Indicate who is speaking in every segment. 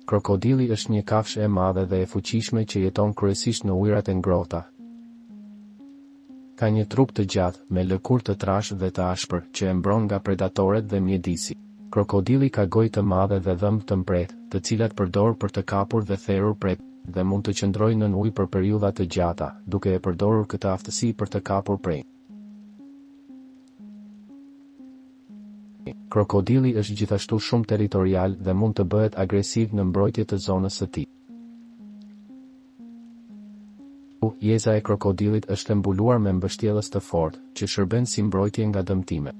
Speaker 1: Krokodili është një kafshë e madhe dhe e fuqishme që jeton kryesisht në ujërat e ngrohta. Ka një trup të gjatë, me lëkurë të trashë dhe të ashpër, që e mbron nga predatoret dhe mjedisi. Krokodili ka gojë të madhe dhe dhëmbë të mprehtë, të cilat përdor për të kapur dhe therur pre, dhe mund të qëndrojë nën ujë për periudha të gjata, duke e përdorur këtë aftësi për të kapur pre. Krokodili është gjithashtu shumë territorial dhe mund të bëhet agresiv në mbrojtje të zonës së tij. Jeza e krokodilit është e mbuluar me mbështjellës të fortë, që shërben si mbrojtje nga dëmtimet.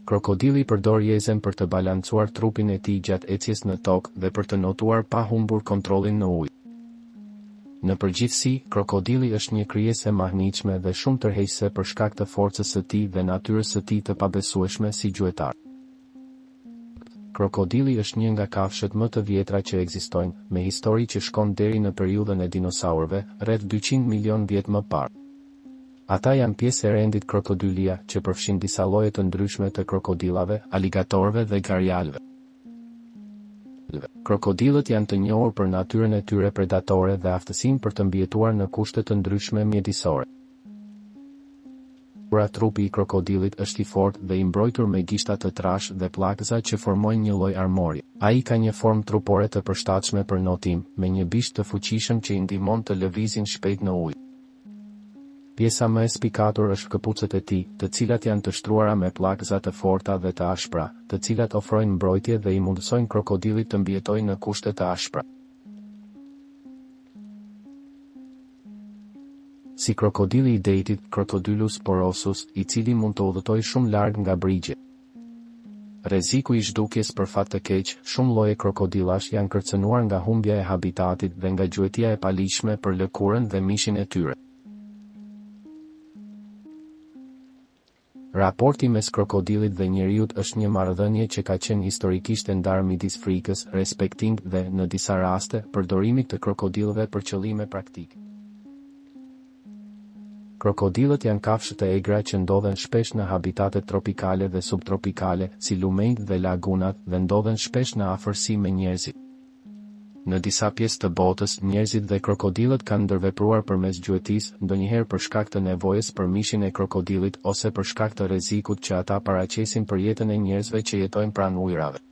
Speaker 1: Krokodili përdor jezen për të balancuar trupin e tij gjatë ecjes në tokë dhe për të notuar pa humbur kontrollin në ujë. Në përgjithësi, krokodili është një krijesë e mahnitshme dhe shumë tërheqëse për shkak të forcës së tij dhe natyrës së tij të pabesueshme si gjuetar. Krokodili është një nga kafshët më të vjetra që ekzistojnë, me histori që shkon deri në periudhën e dinosaurëve, rreth 200 milionë vjet më parë. Ata janë pjesë e rendit Crocodilia, që përfshin disa lloje të ndryshme të krokodilave, aligatorëve dhe gharialëve. Krokodilët janë të njohur për natyrën e tyre predatore dhe aftësinë për të mbijetuar në kushte të ndryshme mjedisore. Pra trupi i krokodilit është i fortë dhe i mbrojtur me gishta të trashë dhe pllakëza që formojnë një lloj armori. Ai ka një formë trupore të përshtatshme për notim, me një bisht të fuqishëm që i ndihmon të lëvizin shpejt në ujë. Pjesa më e spikatur është këpucët e tij, të cilat janë të shtruara me pllakëza të forta dhe të ashpra, të cilat ofrojnë mbrojtje dhe i mundësojnë krokodilit të mbijetojë në kushte të ashpra. Si krokodili i detit, Crocodylus porosus, i cili mund të udhëtojë shumë larg nga brigjet. Rreziku i zhdukjes Për fat të keq, shumë lloje krokodilash janë kërcënuar nga humbja e habitatit dhe nga gjuetia e paligjshme për lëkurën dhe mishin e tyre. Raporti mes krokodilit dhe njeriut është një marrëdhënie që ka qenë historikisht e ndarë midis frikës, respektimit dhe, në disa raste, përdorimit të krokodilëve për qëllime praktike. Krokodilët janë kafshë të egra që ndodhen shpesh në habitatet tropikale dhe subtropikale, si lumenjtë dhe lagunat, dhe ndodhen shpesh në afërsi me njerëzit. Në disa pjesë të botës, njerëzit dhe krokodilët kanë ndërvepruar përmes gjuetisë, ndonjëherë për shkak të nevojës për mishin e krokodilit ose për shkak të rrezikut që ata paraqesin për jetën e njerëzve që jetojnë pranë ujërave.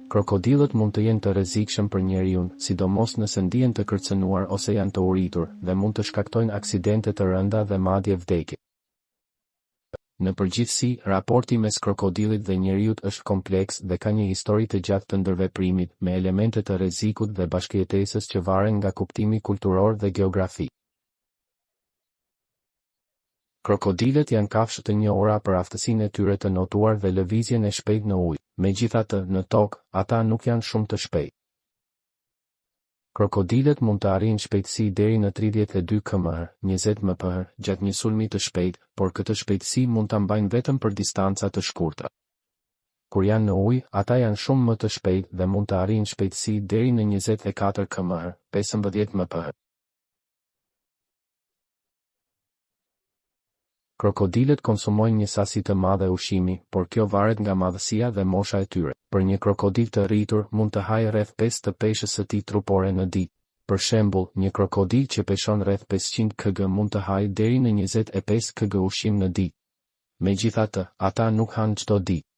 Speaker 1: Krokodilët mund të jenë të rrezikshëm për njeriun, sidomos nëse ndihen të kërcënuar ose janë të uritur, dhe mund të shkaktojnë aksidente të rënda dhe madje vdekje. Në përgjithësi, raporti mes krokodilit dhe njeriut është kompleks dhe ka një histori të gjatë të ndërveprimit, me elemente të rrezikut dhe bashkëjetesës që varen nga kuptimi kulturor dhe geografik. Krokodilët janë kafshë të njohura për aftësinë e tyre të notuar dhe lëvizjen e shpejtë në ujë. Megjithatë, në tokë, ata nuk janë shumë të shpejtë. Krokodilët mund të arrijnë shpejtësi deri në 32 km/h, 20 mph, gjatë një sulmi të shpejtë, por këtë shpejtësi mund ta mbajnë vetëm për distanca të shkurtra. Kur janë në ujë, ata janë shumë më të shpejtë dhe mund të arrijnë shpejtësi deri në 24 km/h, 15 mph. Krokodilët konsumojnë një sasi të madhe ushqimi, por kjo varet nga madhësia dhe mosha e tyre. Për një krokodil të rritur, mund të hajë rreth 5 të peshës së tij trupore në ditë. Për shembull, një krokodil që peshon rreth 500 kg mund të hajë deri në 25 kg ushqim në ditë. Megjithatë, ata nuk hanë çdo ditë.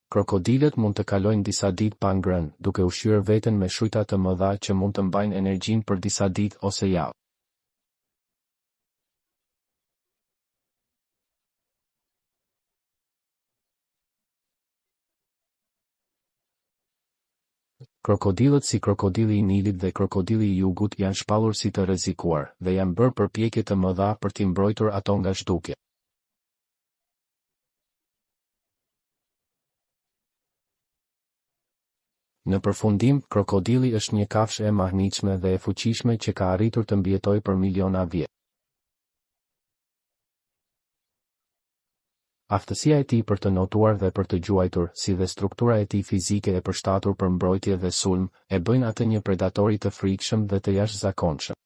Speaker 1: Krokodilët mund të kalojnë disa ditë pa ngrënë, duke ushqyer veten me shujta të mëdha që mund të mbajnë energjinë për disa ditë ose javë. Krokodilët si krokodili i Nilit dhe krokodili i Jugut janë shpallur si të rrezikuar, dhe janë bërë përpjekje të mëdha për t'i mbrojtur ato nga zhdukja. Në përfundim, krokodili është një kafshë e mahnitshme dhe e fuqishme që ka arritur të mbijetojë për miliona vjet. Aftësia e tij për të notuar dhe për të gjuajtur, si dhe struktura e tij fizike e përshtatur për mbrojtje dhe sulm, e bëjnë atë një predatori të frikshëm dhe të jashtëzakonshëm.